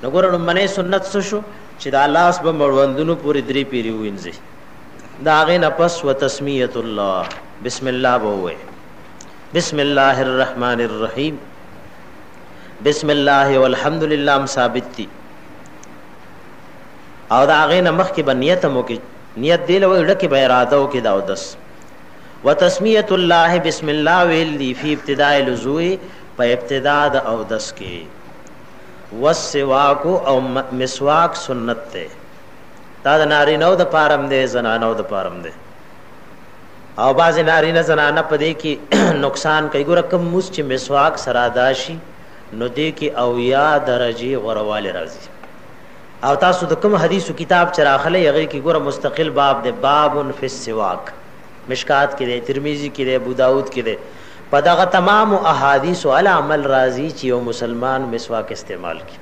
نو ګوره لومبنی سنت څه شو چې دا لاس به مړوندونو پورې درې پیرې ووینځي، د هغې نه پس وتسمیة الله، بسم الله به ووایې، بسم الله الرحمن الرحیم، بسم الله والحمد لله هم ثابت دي. او د هغې نه مخکې به نیت هم وکړي، نیت دې له وایي ډکې به اراده وکړي د اودس. وتسمیة الله، بسم الله ویل دي، فی ابتداء الوضوء، په ابتدا د اودس کې. والسواک او مسواک سنت دی، دا د نارینه د پاره هم دی، زنانو د پاره هم دی. او بعضې نارینه زنانه په دې کې نقصان کوي. ګوره کوم موس چې مسواک سره ادا شي نو دې کې 70 درجې غوروالی راځي. او تاسو د کوم حدیثو کتاب چې راخلی هغې کې ګوره مستقل باب دی، باب فی السواک، مشکات کې دی، ترمذي کې دی، ابو داود کې دی. په دغه تمامو احادیثو هله عمل راځي چې یو مسلمان مسواک استعمال کړي.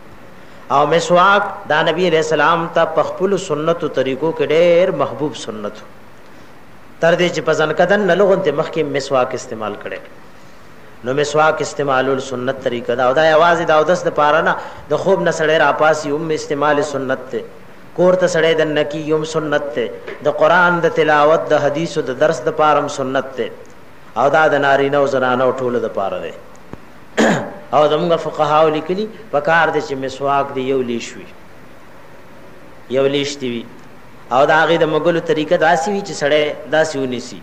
او مسواک دا نبی علیه السلام ته په خپلو سنتو طریقو کې ډېر محبوب سنت و، تر دې چې په ځنکدن نه لغونتې مخکې مسواک استعمال کړی. نو مسواک استعمالول سنت طریقه ده، او دا یوازې د اودس دپاره نه، د خوب نه سړی راپاڅي هم استعمال سنت دی، کور ته سړی دننه کېږي هم سنت دی، د قرآن د تلاوت د حدیثو د درس دپاره هم سنت دی، او دا د نارینه او زنانه ټولو دپاره دی. او زموږ فقهاو لیکلي پکار دی چې مسواک دی یو لیش وي، یو لیش دی وي، او د هغې د مږلو طریقه داسې وي چې سړی داسې ونیسي،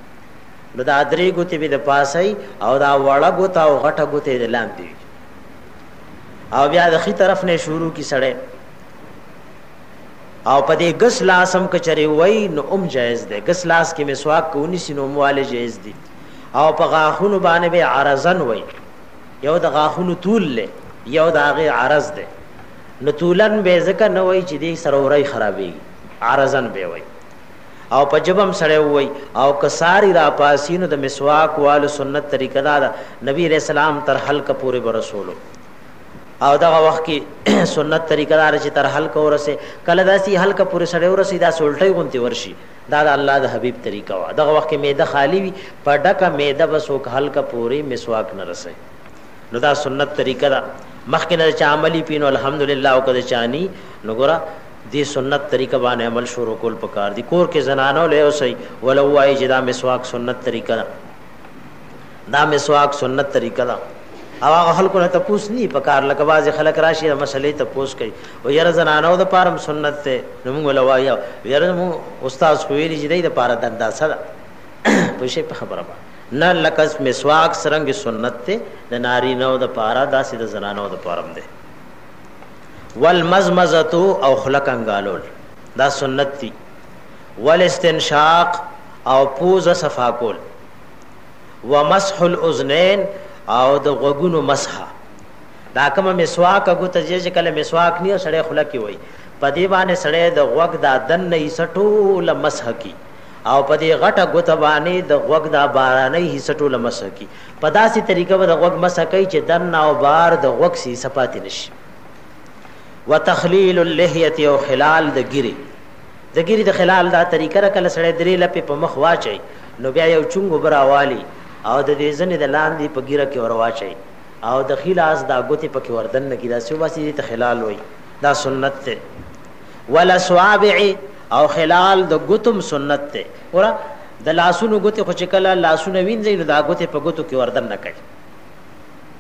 نو دا درې ګوتې به د پاسه وي او دا وړه ګوته او غټه ګوته یې د لاندې وي، او بیا د ښي طرف نه شروع کړي سړی. او په دې ګس لاس هم که چېرې وای نو هم جایز دی، ګس لاس کې مسواک که ونیسي نو هم والې جایز دی. او په غاښونو باندې به عرضن وای، یو د غاښونو طول دی، یو د هغې عرض دی، نو طولن به ځکه نه وای چې دې سره ورۍ خرابېږي، عرضن به وای. او په ژبه هم سړی ووایي. او که ساری راپاڅي نو د مسواک والو سنت طریقه دا ده، نبی علیه السلام تر حلقه پورې به رسولو. او دغه وخت کې سنت طریقه دا ده چې تر حلقه ورسې، کله داسې حلقه پورې سړی ورسي داسې الټۍ غونتې ورشي، دا د الله د حبیب طریقه وه. دغه وخت کې معده خالی وي، په ډکه معده به څوک حلقه پورې مسواک نه رسوي، نو دا سنت طریقه ده. مخکې نه چا عملي پی نو الحمدلله، او که د چا نی نو ګوره دې سنت طریقه باندې عمل شروع کول پکار دي. کور کې زنانو له اوسئ ولو وایي چې دا مسواک سنت طریقه ده، دا مسواک سنت طریقه ده. او هغه خلکو نه تپوس نی پکار، لکه بعضې خلک راشي د مسلې تپوس کوي، و یاره زنانو د پاره هم سنت دی، نو موږ له وایو یاره موږ استاد خو ویلي چې دی د پاره دنده څه ده، پوه شئ په خبره باندې نه. لکه مسواک څرنګه سنت دی د نارینو د پاره، داسې د زنانو د پاره هم دی. والمزمزة او خوله کنګالول دا سنت دي. والاستنشاق او پوزه صفا کول. ومسح الاذنین او د غوږونو مسح. دا کومه مسواک ګوته چې کله مسواک نه سړی خوله کې وای، په دې باندې سړی د غوږ دا دننه حصه ټوله مسح کی، او په دې غټه ګوته باندې د غوږ دا بارانۍ حصه ټوله مسح کی. په داسې طریقه به د غوږ مسح کوي چې دننه او بار د غوږ سي حصه پاتې نشي. وتخلیل اللحیة او خلال د ګیرې، د ګیرې د خلال دا طریقه ده کله سړی درې لپې په مخ واچوي نو بیا یو چونګ اوبه راوالي او د دې زنې د لاندې په ګیره کې ور واچوي او د ښي لاس دا ګوتې پکې ور دننه کړي، داسې وباسي، دې ته خلال وایي، دا سنت دی. والاصابع او خلال د ګوتم سنت دی. ګوره د لاسونو ګوتې خو چې کله لاسونه وینځي نو دا ګوتې په ګوتو کې ور دننه کوي،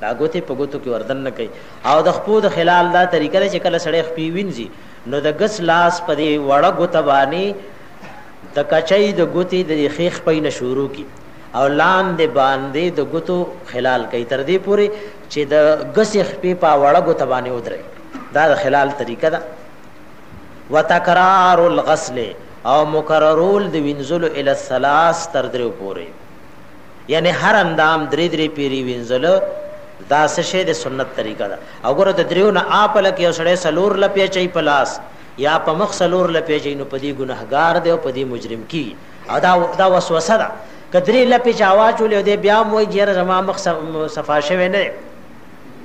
دا ګوتې په ګوتو کې ور دننه کوي. او د خپو د خلال دا طریقه ده چې کله سړی خپې وینځي نو د ګس لاس په دې وړه ګوته باندې د کچۍ د ګوتې د ښې خپۍ نه شروع کړي او لاندې باندې د ګوتو خلال کوي تر دې پورې چې د ګسې خپې په وړه ګوته باندې ودري، دا د خلال طریقه ده. وتکرار الغسل او مکررول د وینځلو الی الثلاث تر دریو پورې، یعنی هر اندام درې درې پیری وینځل، دا څه شی د سنت طریقه ده. او ګوره د دریو نه آپله کې یو سړی څلور لپې اچوي په لاس یا په مخ څلور لپې اچوي نو په دې ګنهګار دی او په دې مجرم کیږي. او دا وسوسه ده، که درې لپې چا واچولې او دی بیا هم وایي چې یاره زما مخ صفا شوی نه دی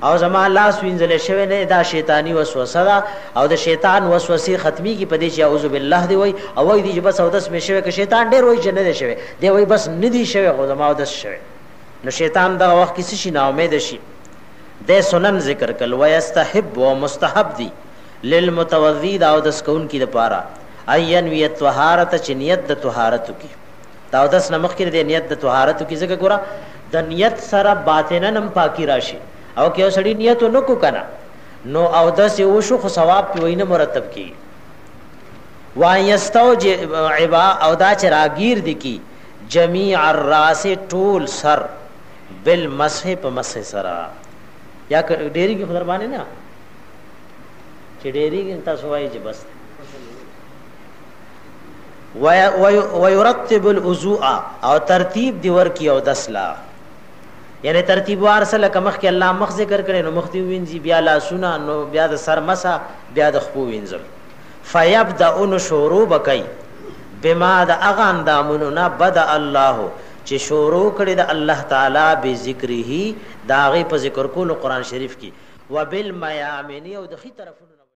او زما لاس وینځل شوی نه، دا شیطانی وسوسه ده. او د شیطان وسوسې ختمیږي په دې چې اعوذ بالله دی وایي او وایي دی چې بس اودس مې شوی. که شیطان ډېر وایي چې نه دی شوی، دی وایي بس نه دی شوی خو زما اودس شوی، نو شیطان دغه وخت کې څه شي ناامید شي. دی سنن ذکر کړل. ویستحب او مستحب دی للمتوضی د اودس کوونکي دپاره ان ینوی الطهارة چې نیت د طهارت وکړي. د اودس نه مخکې د نیت د طهارت وکړي، ځکه ګوره د نیت سره باطنا هم پاکي راشي او که یو سړي نیت ونه کو کنه نو اودس یې وشو خو ثواب پې وایي نه مرتب کیږي. وان یستوجب او دا چې راګیر دي کی جمیع الراس ټول سر بالمسح په مسح سره یا ډیریږي خو در باندې نه چې ډیریږي تاسو وایي چې بس ويرتب الوضوء او ترتیب دی ورکی او دسلا، یعنی ترتیب وار سره لکه مخ کې الله مخ ذکر کړي نو مخ دی وینځي، بیا لاسونه، نو بیا د سر مسا، بیا د خپو وینځل. فیبدأ نو شروع بکای بما د اغه اندامونو نه بدا الله چې شروع کړي د الله تعالی بذکره د هغه په ذکر کولو قرآن شریف کې، وبالمیامن او د خي طرفونو.